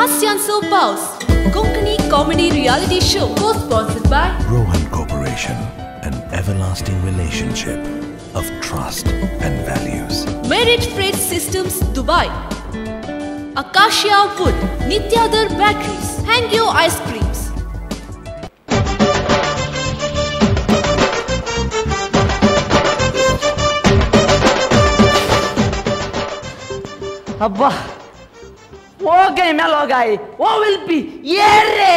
Hasyanso Paus, Konkani comedy reality show, co-sponsored by Rohan Corporation, an everlasting relationship of trust and values. Merit Freight Systems, Dubai, Acacia Wood, Nityadar Batteries, Hangyo Ice Creams. अब्बा वो गए मैं लोग आए वो will be ये रे.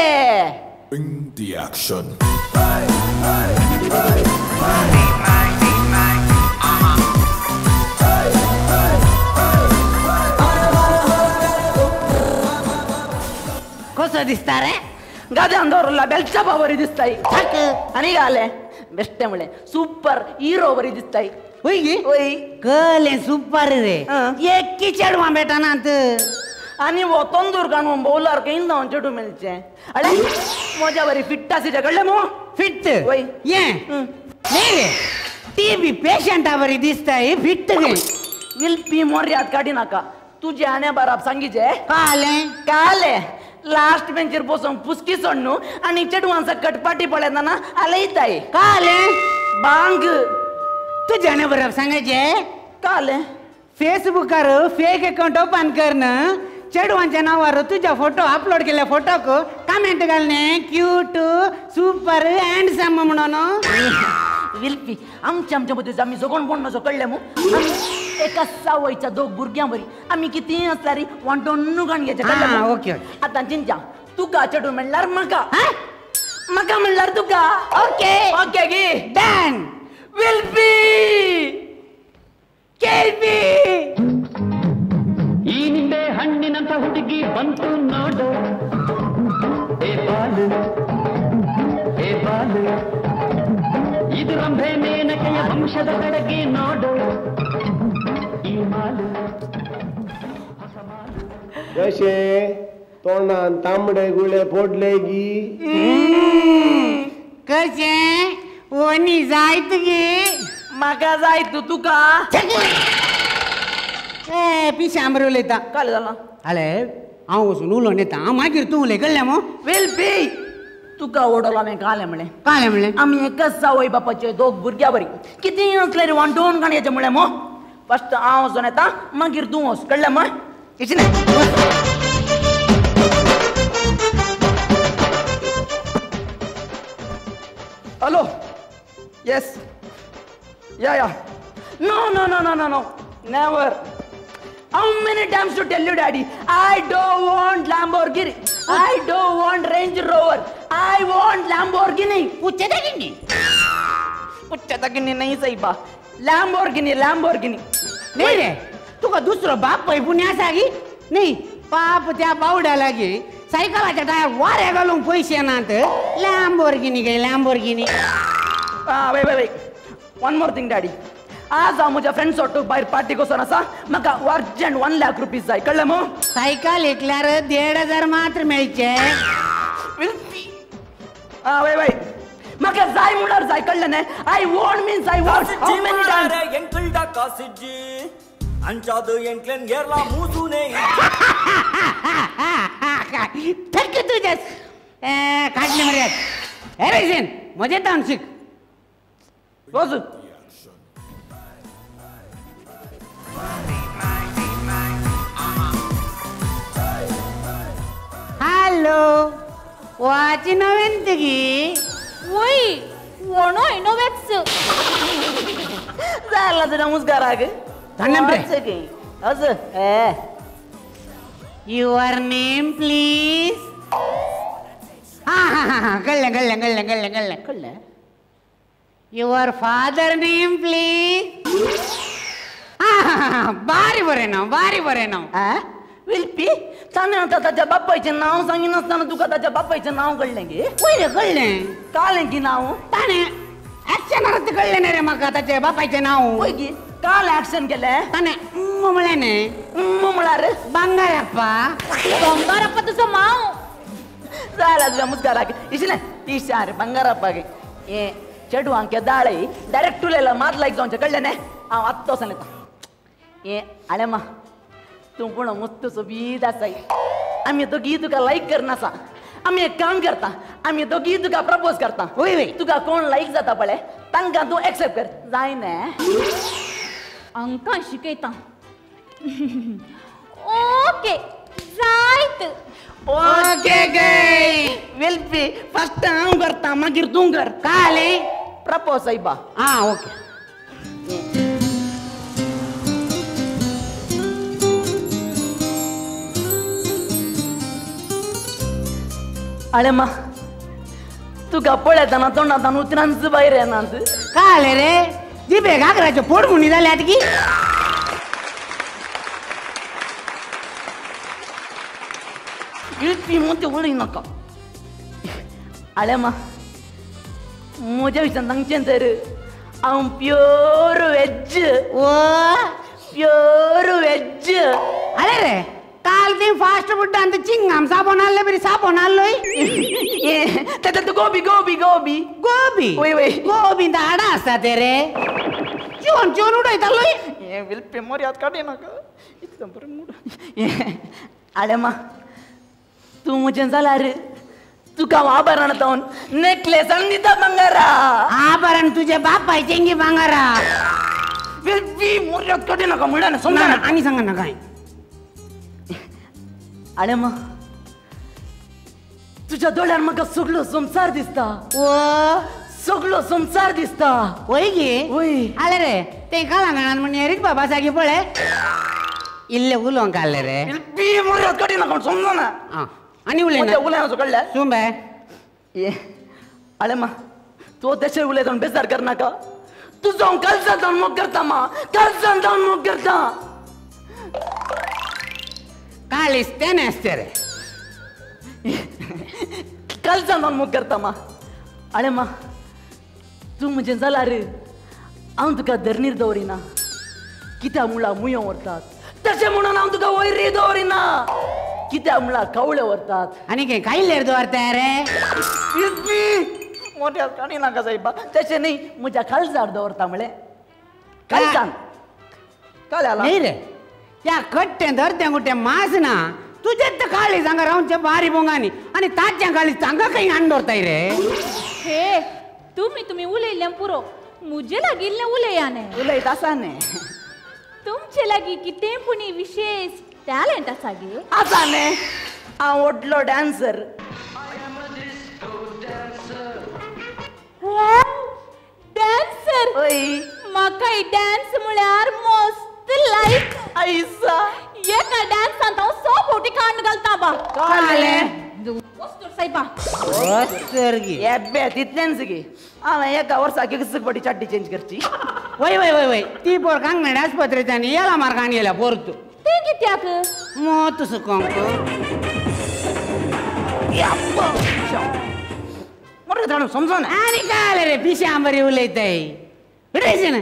Bring the action. कसो दिसता रे? गाद्यान दवरला बेलच्या बाबरी दिसताय आनी घाले बेश्टे म्हळें सुपर हिरो बरी दिसताय. वय वय कळ्ळें सुपर रे. एक चेडवां भेटनात आनी हो तंदूर काडून बौलार खंय जावन चेडूं मेळचें. अरे म्हज्या बरी फिट आसा कळ्ळें मू? फिट वय ये न्ही रे ती बी पेशंटा बरी दिसताय फिट गे. विल्पी मोर्याद काडिनाका तुजे आने बाराब सांगिचे कालें कालें लास्ट बेंचीर बसून पुस्की सोडणू आनी चेडवां सकट पाटी पळयतना आलयताय. कालें बांग तुझ्या आने बराब सांगायचे कालें फेसबुकार फेक अकाउंट ओपन कर चेडवांच्या नावार तुझ्या फोटो अपलोड केल्या फोटोक कमेंट घालणे क्यूट सुपर हँडसम म्हणून. विल्पी आमच्या आमच्या मदीं आमी जगोण पडणो कळ्ळें मू? एका सावयच्या दोग भुरग्यां बरी आमी कितेंय आसल्यार वांटोन काण घेवचें कळ्ळें मू? ओके. आतां चिंता तुका चेडूं म्हणल्यार म्हाका, म्हाका म्हणल्यार तुका. ओके ओके गी डन. विल्पी केल्पी ಈ ನಿಂಬೆ ಹಣ್ಣಿನಂತ ಹುಡುಗಿ ಬಂತು ನೋಡು ಏ ಬಾಲು ಏ ಬಾಲು ಇದು ರಂಭೆ ಮೇನಕೆಯ ವಂಶದ ಕಡೆಗೆ ನೋಡು ಈ ಮಾಲು. कशे तोंडान तांबडे गुळे फोडले गी? कशे ओनी जाय तुगे? म्हाका जाय तूं तुका. ए पिशांबर उलयता. काल जाला अरे हांव वचून उलोवन येता मागीर तूं उलय कळ्ळें मू? विल्पी तुका ओडलो हांवें कालें म्हणलें. कालें म्हणलें? आमी एकाच आवय बापाचे दोग भुरग्यां बरी कितेंय आसल्यार वांटोवन काण येचें म्हणलें मू? फस्ट हांव वचून येता मागीर तूं वच कळ्ळें मू? इशें. Hello yes yeah yeah no no no no no no never. How many times to tell you, Daddy? I don't want Lamborghini. I don't want Range Rover. I want Lamborghini. पुच्छतागिनी पुच्छतागिनी नाही साहेबा. Lamborghini, Lamborghini. नाही रे तुका दुसरो बाप पळय पुण्या आसा गी? नाही पाप त्या बावड्या लागी सायकलाच्या टायर वाऱ्या घालूंक पयशे नात. लॅम्बोर्गिनी गे Lamborghini. Wait wait wait. One more thing, Daddy. आज हांव म्हज्या फ्रेंड्स ओटूक भायर पार्टी वचोन आसा. म्हाका अर्जंट 1 लाख रुपीज जाय कळ्ळें मू? सायकल विकल्यार 1,500 मात्र मेळचे. वय वय म्हाका जाय म्हणल्यार जाय कळ्ळें न्हय? I want means I want. How many times? ಎಂಕಲ್ಡ ಕಾಸಿಜ್ಜಿ ಅಂಚಾದು ಎಂಕ್ಲೆನ್ ಗೇರ್ಲಾ ಮೂಸುನೆ. थक तुझ्या काडले मर्याद. अरे मजेत जावन शिक. वच. हॅलो वाची नवीन तुगी? वय वणो इनोवेक्स जाला तुझ्या मुस्काराक. असं your name please. हां हां हां कळ्ळें कळ्ळें कळ्ळें कळ्ळें कळ्ळें कळ्ळें. Your father name please. हां हां बारी बरें नांव बारी बरें नांव. विल्पी ताणें आतां ताच्या बापायचें नांव सांगिनासतना तुका ताच्या बापायचें नांव कळ्ळें गे? वय रे कळ्ळें. कालें की नांव? ताणें ऍक्शनार कळ्ळें न्ही रे म्हाका ताचें बापायचें नांव. वय गी काल ऍक्शन केलें ताणें म्हळें न्ही. म्हळ्यार बंगारप्पा. बंगारप्पा तुजो माव. जाला तुज्या मुस्काराक इशलें इशार बंगारप्पाक हे चेडवांक दाळे डायरेक्ट उलयला मात लायक जावचें कळ्ळें न्ही? हांव आत्तां वचोन येता. हे आलेमा तूं पूण मस्त सोबीत आसाय. आमी दोगी तुका लायक करनासा. आमी एक काम करता, आमी दोगी तुका प्रपोज करता. वय वय. तुका कोण लायक जाता पळय तांकां तूं एक्सेप्ट कर. जाय न्ही? अंकां शिकयता. ओके जायत. ओके गे वेल्फी, फर्स्ट हांव करता मागीर तूं कर. काले प्रपोज सायबा. आं ओके. अळे मा, तुका पळयतना तोंडांतल्यान उतरांच भायर येनात. काले रे जिबे घागराचे पोड म्हणी जाल्यात की. इल्पी मोती उलय नाका. अळे मा, म्हज्या विशयान सांगचें तर हांव प्योर वेज. ओ प्योर वेज. अरे रे काल ती फास्ट फूड अंत चिंगाम साबण आल्ले बरी साबण आल्लोय. ते गोबी गोबी गोबी गोबी. वय वय. गोबी हाडां आसता ते रे, चिवन चिवन उडयतालोय. हे विल्पे मोर्याद काडय नाका इतलें बरें मूड. अळे मा, तूं म्हजें जाल्यार तुका हांव आभरण जावन नेकलेस हाडून दिता भांगरा. आभरण तुजे बापायचें गे भांगरा. विल्पी मोर्याद काडय नाका म्हणल्यार समजना. आनी सांगना कांय. अळे मा, तुज्या दोळ्यार म्हाका सगळो संवसार दिसता. ओ सगळो संवसार दिसता. वय गे? वय. आले रे ते कलांगणान म्हण हेरीत बाबा सागी पळय इल्ले उलोवंक आसले रे. बी मोर्याद काडय नाका समजना. आं आनी उलयना. उलयना सगळ्या सुंबे. ये अळे मा, तूं तशें उलयता म्हूण बेजार करनाका. तुजो हांव कालसान जावन मोग करता मा, कालसान जावन मोग करता. काळीस तें आसते रे. कालसान जावन मोग करता मा. अळे मा, तूं म्हजें जाल्यार हांव तुका धरणीर दवरिना. कित्याक म्हणल्यार मुयो व्हरतात तशें म्हणून हांव तुका वयरय दवरिना. कित्याक म्हणल्यार कावळे व्हरतात. आनी काय कायलेर दवरता रे? मोठ्या काणी नाका सायबा, तशें न्ही म्हज्या काळजार दवरता म्हळें. काळजान काल न्ही रे, त्या कट्टें धरतें गुट्टें मास ना तुजें तर काळीज हांगा रावचें बारी बोंगांनी आनी ताचें काळीज हांगा खंय हाडून दवरताय रे? हे तुमी तुमी उलयल्लें पुरो, म्हजे लागीं इल्लें उलया न्ही. उलयत आसा न्ही. तुमचे लागीं कितें पुणी विशेश टॅलंट आसा गे? आसा न्ही, हांव व्हडलो डान्सर. डान्सर? हय. म्हाकाय डान्स म्हळ्यार मस्त लायक. आयसा एका डान्सान हांव 100 फावटी कांड घालता बा. काले वस्तूर सायबा. वस्तर गे. येबे तितलेंच गे. हांवें एका वर्साक एक फावटी चड्डी चेंज करची. वय वय वय वय, ती पोर कांगणाड आस्पत्रेच्यान येला मार्गान गेल्या पोरतू. तें कित्याक? मोत सुकोंक. मोरे जाणू समजना. आनी काय आलें रे पिश्यां बरी उलयताय. उडयचें ना.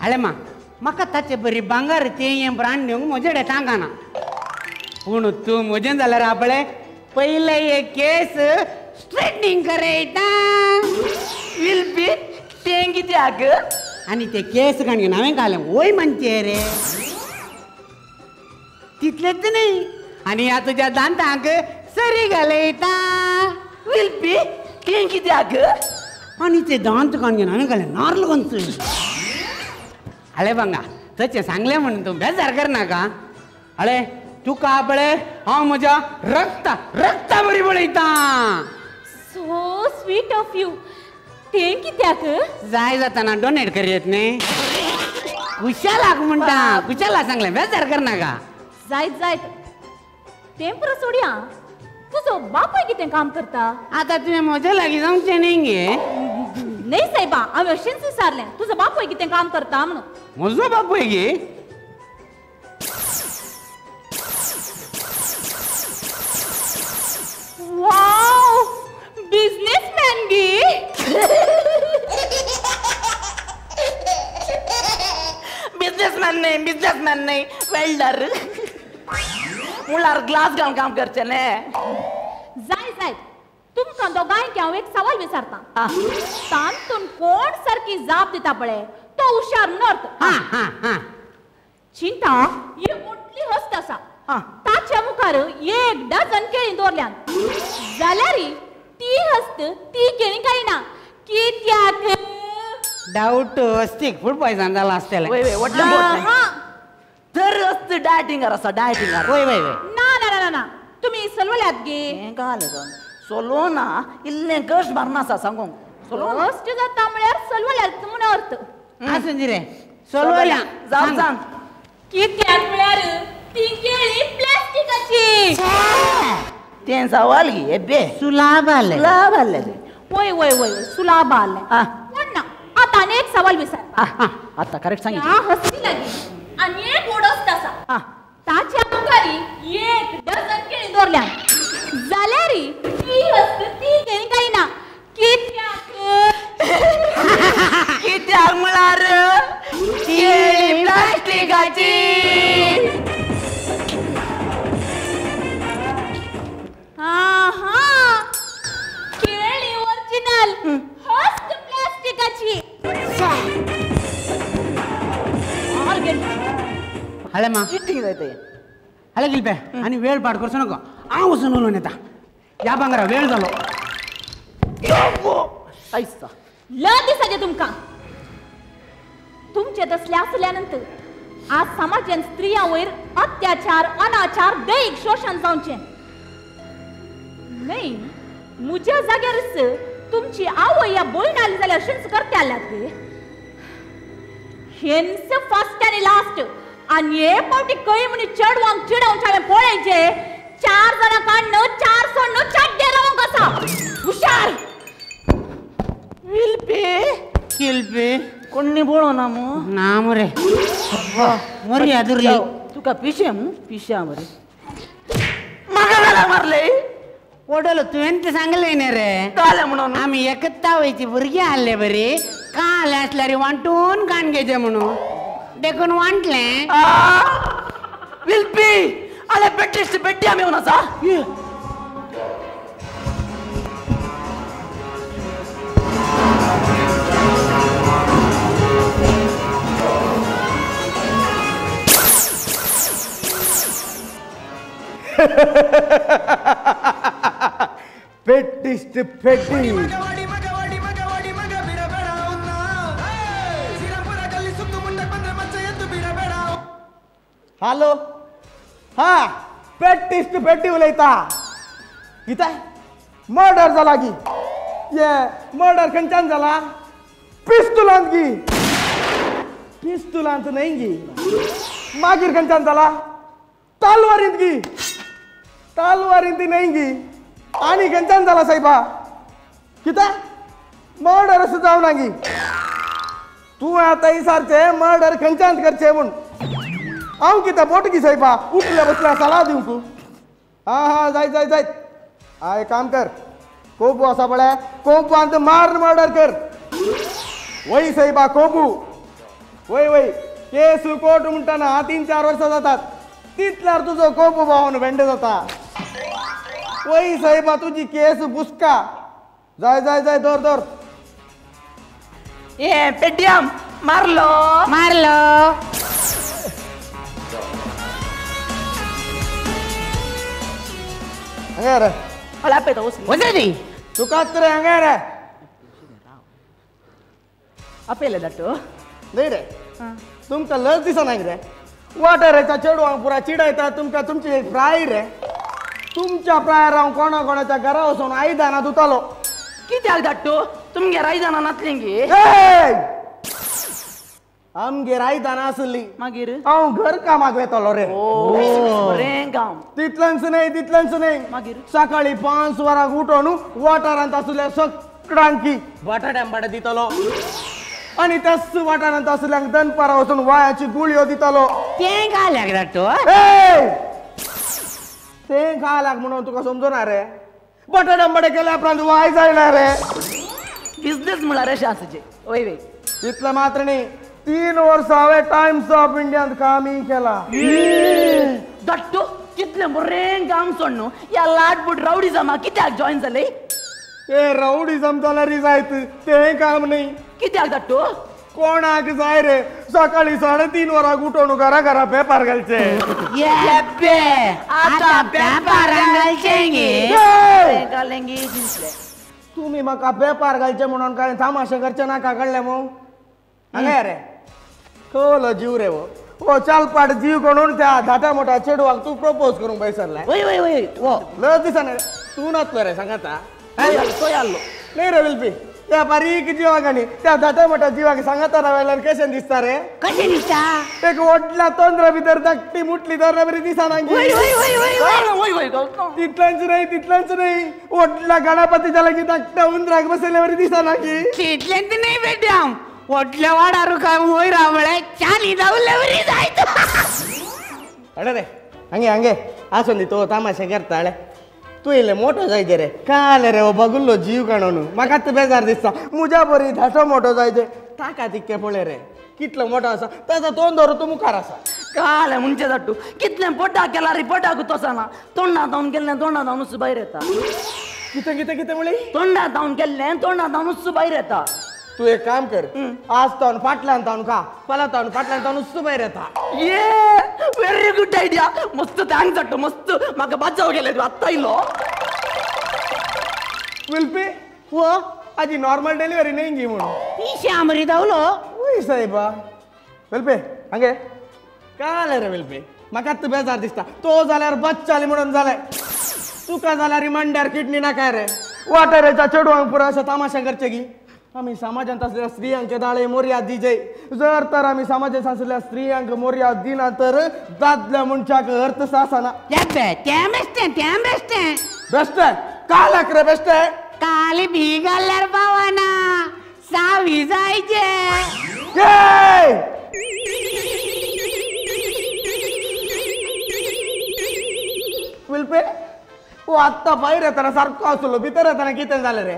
अळे मा, म्हाका ताचे बरी भांगर तें ब्रांड घेवंक म्हजे कडेन तांकां ना. पूण तूं म्हजें जाल्यार आपले पयले एक केस स्ट्रेटनींग करयता. विल्पी तें कित्याक? आनी ते केस काण घेवन हांवें घालें वय म्हणचे रे तितलेच न्ही, आनी ह्या तुज्या दांतांक सरी घालयता. विल्पी तें कित्याक? आनी ते दांत काण घेवन हांवें घालें नार्ल कोणचो. अळे बांगा, तशें सांगलें म्हणून तूं बेजार करनाका. अळे तुका पळय हांव म्हज्या रक्ता रक्ता बरी पळयता. So sweet of you. तें कित्याक? जाय जाताना डोनेट करयत न्ही. कुशालाक म्हणटा, कुशाला सांगलें बेजार करनाका. जायत जायत तें पुरो सोडया. तुजो बापूय कितें काम करता? आतां तुवें म्हजे लागीं जावचें न्ही गे. न्ही सायबा, हांवें अशेंच विचारलें तुजो बापूय कितें काम करता म्हणून. म्हजो बापूय गे? वाव, बिझनेसमॅन गे. बिझनेसमॅन न्ही, बिझनेसमॅन न्ही, वेल्डर. मुळार ग्लास घालून काम करचें न्ही. जाय जाय तुमकां दोगांयक हांव एक सवाल विचारता तांतून कोण सारकी जाप दिता पळय तो हुशार नर्त. चिंता ही मोटली हस्त आसा ताच्या मुखार एक डझन केळी दवरल्यात जाल्यार ती हस्त ती केळी खायना कित्याक? डाऊट हस्तीक फूड पॉयझन जाला आसतलें. तर हस्त डायटिंगार आसा डायटिंगार. वय वय वय. ना ना ना ना तुमी सलवल्यात गे. सोलो ना इल्लें कश्ट मारना आसा सांगूंक. कश्ट जाता म्हळ्यार सलवल्यात म्हूण अर्थ. आसूं दी रे सलवल्या जावं सांग. कित्याक म्हळ्यार ती केळी प्लास्टिकाची. तें सवाल गी एबे सुलाभ आलें सुलाभ आलें. वय वय वय सुलाभ आलें. पण ना आतां आनी एक सवाल विचार. आतां करेक्ट सांग. ह्या हस्ती लागीं आनी एक ओडस्त आसा ताच्या मुखार एक डझन केळी दवरल्यात जाल्यार ती हस्त ती केळी खायना कित्याक? कित्याक म्हळ्यार केळी प्लास्टिकाची. केळी ओरिजिनल हस्त प्लास्टिकाची. हळे मा हळे गिलपे आनी वेळ पाड करचो नको हांव वचून उलोवन येता. ह्या भांगरा वेळ जालो. ल दिसाचें तुमकां तुमचे तसले आसल्या नंतर आज समाजान स्त्रियां वयर अत्याचार अनाचार दैहीक शोशण जावचें न्हय. म्हज्या जाग्यारच तुमची आवय या भयण आली जाल्यार अशेंच करते आल्यात गे. हेंच फर्स्ट आनी लास्ट आनी हे फावटी खंय म्हणी चेडवांक चिडोवचें हांवें पळयचें 4 जाणां काडून 4 सोडून चाड्डे रावंक आसा. हुशार विल्पी किल्पी कोण्णी पळोवना मू ना मरे मरी आदुरली तुका पिशें मू पिश्या मरे म्हाका जाल्यार मारले ओडलो तुवें तें सांगलें न्ही रे. जालें म्हणून आमी एकच वयची भुरगीं आहले बरी काल आसल्यार वांटून काण घेवचें म्हणून देखून वांटलें. विल्पी आले बेट्टिस्ट बेट्टी आमी येवन आसा. पेट्टिस्ट पेट्टी हॅलो हा पेट्टिस्ट पेट्टी उलयता. कितें मर्डर जाला गी? ये मर्डर खंयच्यान जाला? पिस्तुलांत गी. पिस्तुलांत न्हय गी. मागीर खंयच्यान जाला? तलवारींत गी. तलवारींत न्हय गी. आनी खंयच्यान जाला सायबा? कितें मर्डर अशें जावना गी. तूं आतां विचारचें मर्डर खंयच्यान करचें म्हूण. हांव कितें बोटगी सायबा उठल्या बसल्या सलाह दिवंक. हा हा जायत जायत जायत. हा एक काम कर कोबू आसा पळय कोबूंत मार मर्डर कर. वय सायबा कोबू वय वय केस कोर्ट म्हणटना 3-4 वर्सां जातात तितल्यार तुजो कोबू भावन भेंडे जाता. वय सायबा तुजी केस बुसका. जाय जाय जाय दवर दवर. ए पेड्याम मारलो मारलो. हांगा रे वचरी तुकाच रे हांगा रे आपयले धाडटो न्हय रे. तुमकां लज दिसना रे? वाठाराच्या चेडवांक पुरा चिडयता तुमकां. तुमची प्राय रे तुमच्या प्रायर हांव कोणा कोणाच्या घरा वचून आयदनां धुतालो. कित्याक धाडटो? तुमगेर आयदनां नासलीं गे? आमगेर आयदनां आसली मागीर हांव घर कामाक वेतलो रे. बरें काम. तितलेंच न्हय तितलेंच न्हय मागीर सकाळी 5 वरांक उठोवन वाठारांत आसल्या सगळ्यांकी बटाट्या आंबाडे दितलो आनी त्याच वाठारांत आसल्यांक दनपारा वचून वायाची गुळयो दितलो. तें घाल्याक धाडटो? तें घाल्याक म्हणून तुका समजना रे. बटाटे आंबाडे केल्या उपरांत वाय जायना रे. बिजनेस म्हळ्यार अशें आसचें. वय वय तितलें मात्र न्ही 3 वर्सां हांवें टायम्स ऑफ इंडियांत कामय केलां. धाडटो कितलें बरें काम सोडणू ह्या लाटबूट रावडीजमा कित्याक जॉईन जाले? ए रावडीजम जाल्यार जायत तें काम न्ही. कित्याक धाडटू? कोणाक जाय रे सकाळी 3:30 वरांक उठोवन घरा घरा पेपर घालचे. आतां पेपर घालचे. तुमी म्हाका पेपर घालचे म्हणून काय तामाशे करचे नाका कळ्ळें मू? हांगा रे खोलो जीव रे हो हो चालपाट जीव कोणून त्या धाटा मोठा चेडवाक तूं प्रपोज करूंक बैसरलाय. वय वय वय हो लस दिसना रे तूं नातलो रे सांगाता. तो आल्लो न्ही रे विल्पी त्या बारीक जिवाक आनी त्या धाट्या मोठ्या जिवाक सांगाता रावल्यार कशें दिसता रे? कशें दिसता? एक व्हडल्या तोंद्रा भितर धाकटी मुटली तर बरी दिसना. तितल्याच न्ही तितल्याच न्ही व्हडल्या गणपतीच्या लागीं धाकट्या उंदराक बसयल्या बरी दिसना की. तितलेंच न्ही बेट्याम व्हडल्या वाडार काय वयर म्हळ्यार चाली धांवल्या बरी जायत. अरे रे हांगे हांगे आसून दी तो तामाशे करता. अळे तूं इल्लें मोठो जायचे रे काल रे हो बगुल्लो जीव काणून म्हाका आतां बेजार दिसता. म्हज्या बरी धाटो मोठो जायचे ताका तितकें पळय रे कितलो मोठो आसा ताजो तोंड दवर तूं मुखार आसा. काल म्हणचे धाडटू कितलें पोटाक केला रे पोटाक तोसना तोंडा धांवन केल्लें तोंडा धांवनूच भायर येता. कितें कितें कितें म्हणलें? तोंडा धांवन केल्लें तोंडा धांवनूच भायर येता. तूं एक काम कर आज तावन फाटल्यान तावन खा फाल्यां तावन फाटल्यान तावन उस्सू भायर येता. ये व्हेरी गुड आयडिया. मस्त thanks धाडटू मस्त म्हाका बाजाव गेले तूं आत्तां येयलो. विल्पी हो आजी नॉर्मल डिलिव्हरी न्ही गी म्हणून पिशे आमरी धांवलो. वय साहेबा विल्पी हांगे काल रे विल्पी म्हाका आत्तां बेजार दिसता. तो जाल्यार बच्चाली म्हणून जालें तुका जाल्यार मांड्यार किडनी नाका रे. वाठाराच्या चेडवांक पुरो अशें तामाशे करचे की आमी समाजांत आसलेल्या स्त्रियांक दाळे मोर्याद दिजे. जर तर आमी समाजांत आसलेल्या स्त्रियांक मोर्याद दिना तर दादल्या मनशाक अर्थ आसना. तें बेश्टें तें बेश्टें बेश्टें कालाक रे बेश्टें. काल भी घाल्यार पावना सावी जायचे. विल्पे हो आत्तां भायर येतना सारको आसलो भितर येतना कितें जालें रे?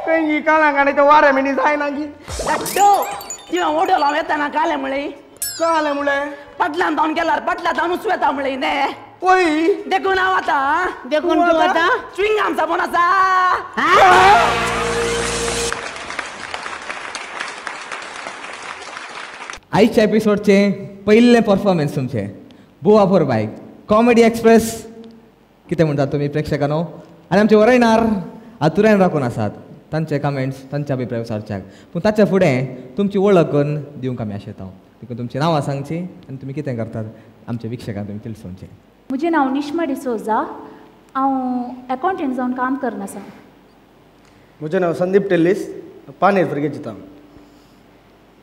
खंय काळांक वाऱ्या मिनी जायना की. धाडटू तुवें ओडो लावन येतना कालें म्हळें? कालें म्हळें पाटल्यान धांवन गेल्यार पाटल्या धांवनूच वेता म्हळें न्ही. पळय देखून हांव आतां देखून तूं आतां च्युइंगम साबण आसा. आयच्या एपिसोडचें पयलें परफॉर्मन्स तुमचें बुवा फोर बायक कॉमेडी एक्सप्रेस कितें म्हणटात तुमी प्रेक्षकांनो? आनी आमचे वरयणार आतुरान राखून आसात तांचे कमेंट्स तांचे अभिप्राय विचारच्याक. पूण ताच्या फुडें तुमची वळख करून दिवंक आमी आशेता. देखून तुमची नांवां सांगची आनी तुमी कितें करतात आमच्या विक्षकांक तुमी तिळसोवचें. म्हजें नांव निश्मा डिसोजा. हांव एकाउंटंट जावन काम करना आसा. म्हजें नांव संदीप टेल्लीस पानेर फ्रिगेट चिता.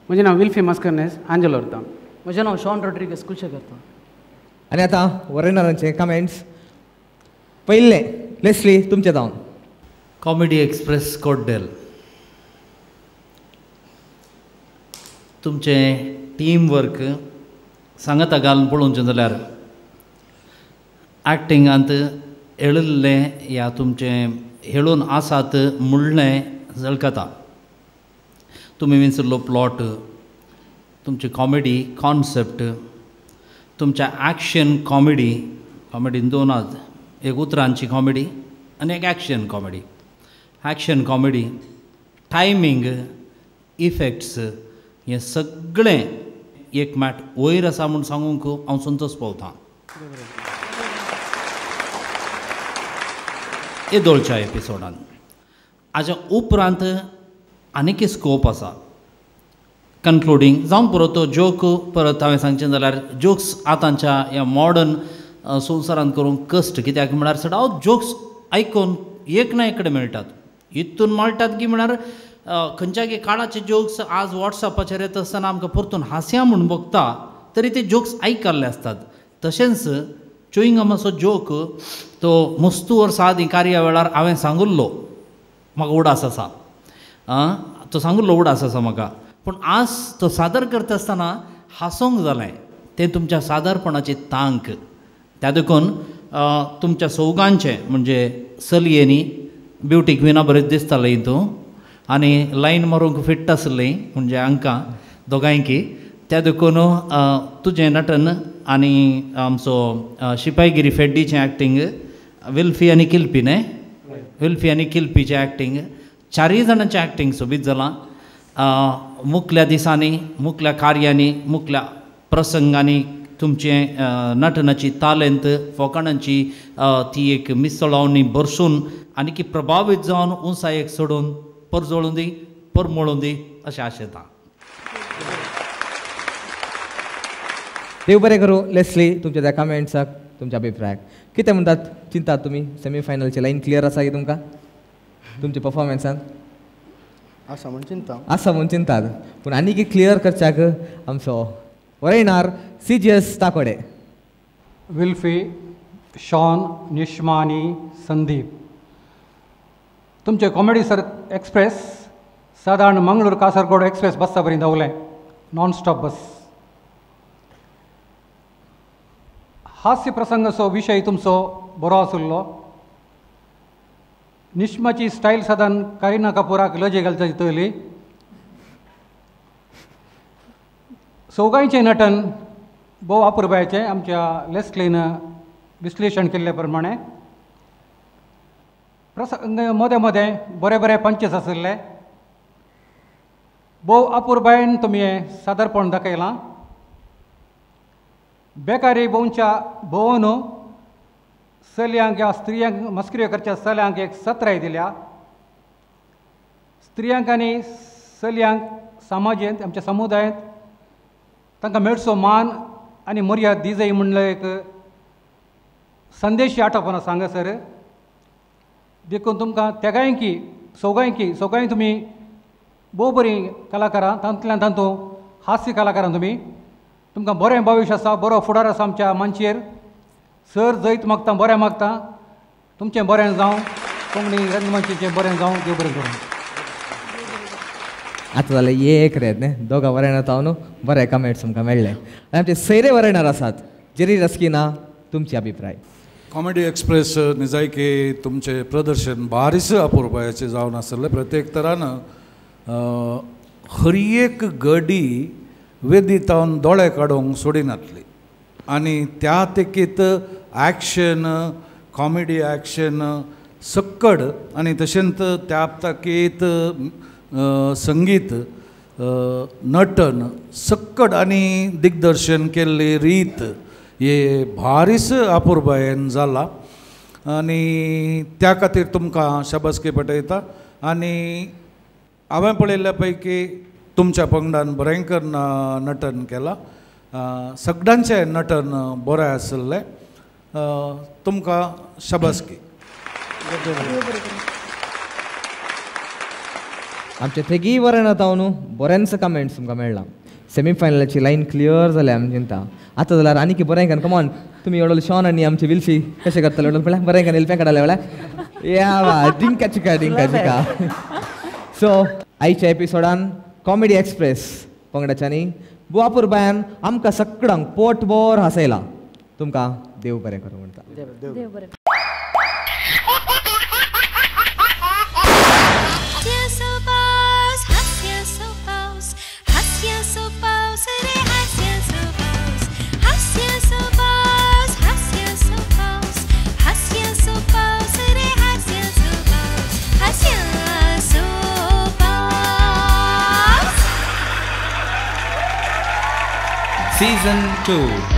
म्हजें नांव विल्फी मस्करनेस आंजलो उरता. म्हजें नांव शॉन रोड्रिगस कुलशे करता. आनी आतां वरयणारांचे कमेंट्स. पयलें लेस्ली तुमचें जावन. कॉमेडी एक्सप्रेस कोड्डेल तुमचें टीम वर्क सांगाता घालून पळोवचें जाल्यार एक्टिंगांत हेळिल्लें या तुमचें हेळून आसात म्हणलें झळकता. तुमी विंचल्लो प्लॉट तुमची कॉमेडी कॉन्सेप्ट तुमच्या एक्शन कॉमेडी कॉमेडीन दोन आसात एक उतरांची कॉमेडी आनी एक action comedy. Action comedy timing effects हें सगळें एक मॅट वयर आसा म्हूण सांगूंक हांव संतोश पावतां. येदोळच्या एपिसोडान हाज्या उपरांत आनीक स्कोप आसा. कन्क्लुडींग जावंक पुरो तो जोक परत हांवें सांगचें जाल्यार जोक्स आतांच्या ह्या मॉडर्न संवसारांत करूंक कश्ट कित्याक म्हळ्यार सदांच जोक्स आयकून एक ना एक कडेन मेळटात हितून मेळटात की म्हळ्यार खंयच्या काळाचे जोक्स आज वॉट्सएपाचेर येता आसतना आमकां परतून हांसया म्हूण भोगता तरी ते जोक्स आयकल्ले आसतात. तशेंच च्युइंगमाचो जोक तो मस्तू वर्सां आदीं कार्या वेळार हांवें सांगिल्लो म्हाका उडास आसा तो सांगिल्लो उडास आसा म्हाका पूण आज तो सादर करता आसतना हांसोंक जालें तें तुमच्या सादरपणाची तांक. त्या देखून तुमच्या सौगांचें म्हणजे चलयेनी ब्युटी क्विना बरें दिसतालें तूं आनी लायन मारूंक फिट्ट आसलें म्हणजे हांकां दोगांयकी त्या देखून तुजें नटन आनी आमचो शिपायगिरी फेड्डीचें एक्टींग, विल्फी आनी किल्पी न्ही, विल्फी आनी किल्पीचें एक्टींग, चारूय जाणांचें एक्टींग सोबीत जालां. मुखल्या दिसांनी, मुखल्या कार्यांनी, मुखल्या प्रसंगांनी तुमचें नटनाची तालेंत, फोकाणांची ती एक मिसळावणी भरसून आनीकी प्रभावीत जावन उंचायेक सोडून परजळून दी, परमळून दी अशें आशेता. देव बरें करूं लेस्ली, तुमच्या त्या कमेंट्साक, तुमच्या अभिप्रायाक. कितें म्हणटात, चिंतात तुमी सेमीफायनलची लायन क्लियर आसा की तुमकां तुमच्या परफॉर्मन्सान? आसा म्हूण चिंता, आसा म्हूण चिंतात, पूण आनीक क्लियर करच्याक आमचो वरयणार C G S Takode. Wilfy, Shawn, Nishma आनी संदीप, तुमचे कॉमेडी सर एक्सप्रेस सादारण मंगळूर कासरगोड एक्सप्रेस बस्सा बरी धांवलें, नॉन स्टॉप बस. हास्य प्रसंगाचो विशय तुमचो बरो आशिल्लो. निश्माची स्टायल सादारण करिना कपूराक लजे घालता दितली. सौगांयचें नटन भोव अपुरबायेचें, आमच्या लेस्लीन विश्लेशण केल्ले प्रमाणे. प्रसंग मदें मदें बरे बरे पंचेस आशिल्ले. भोव अपुरबायेन तुमी हें सादरपण दाखयलां. बेकारी भोवच्या भोवन चलयांक या स्त्रियांक मस्कऱ्यो करच्या चल्यांक एक सत्राय दिल्या. स्त्रियांक आनी चलयांक समाजेंत, आमच्या समुदायांत तांकां मेळचो मान आनी मर्याद दी जाय म्हणलो एक संदेश आटोपना सांगासर. देखून तुमकां तेगांयकी सौगांयकी सौगांय तुमी भोव बरीं कलाकारां, तातूंतल्यान तातूंत हास्य कलाकारां तुमी, तुमकां बरें भविश्य आसा, बरो फुडार आसा आमच्या मानचेर. सर जैत मागता, बरें मागता, तुमचें बरें जावं, कोंकणी रंगमंचीचें बरें जावं, देव बरें करूं. आतां जालें एक रे न्ही, दोगां वरयणार हांव न्हू बरें कमेंट्स तुमकां मेळ्ळे. आनी आमचे सैरे वरयणार आसात जेरी रस्किना, तुमचे अभिप्राय. कॉमेडी एक्सप्रेस निजायकी तुमचें प्रदर्शन बारीस अपुरबायेचें जावन आसलें. प्रत्येक तरान हर एक गडी वेदीतावन दोळे काडूंक सोडिनातली आनी त्या तेकीत एक्शन, कॉमेडी एक्शन सक्कड आनी तशेंच त्या ताकीत संगीत, नटन सक्कड आनी दिग्दर्शन केल्ली रीत हे भारीस अपुरबायेन जाला आनी त्या खातीर तुमकां शाबासकी पटयता. आनी हांवें पळयल्ल्या पैकी तुमच्या पंगडान भयंकर नटन केलां, सगळ्यांचें नटन बरें आशिल्लें, तुमकां शाबासकी. आमचे थेगी वरयणात हांव न्हू बरेंच कमेंट्स तुमकां मेळ्ळा. सेमीफायनलाची लायन क्लियर जाल्या आमी चिंता. आतां जाल्यार आनीक बरें कन कमॉन तुमी एवढो शॉन आनी आमचे विल्फी कशें करतले एवढो पळय बरें कन एल्प्यां काडले पळय या वा डिंका चिका डिंका चिका. सो आयच्या एपिसोडान कॉमेडी एक्सप्रेस पंगडाच्यांनी बुवापूर बायान आमकां सगळ्यांक पोटभर हांसयला. तुमकां देव बरें करूं म्हणटा. देव बरें. Season 2.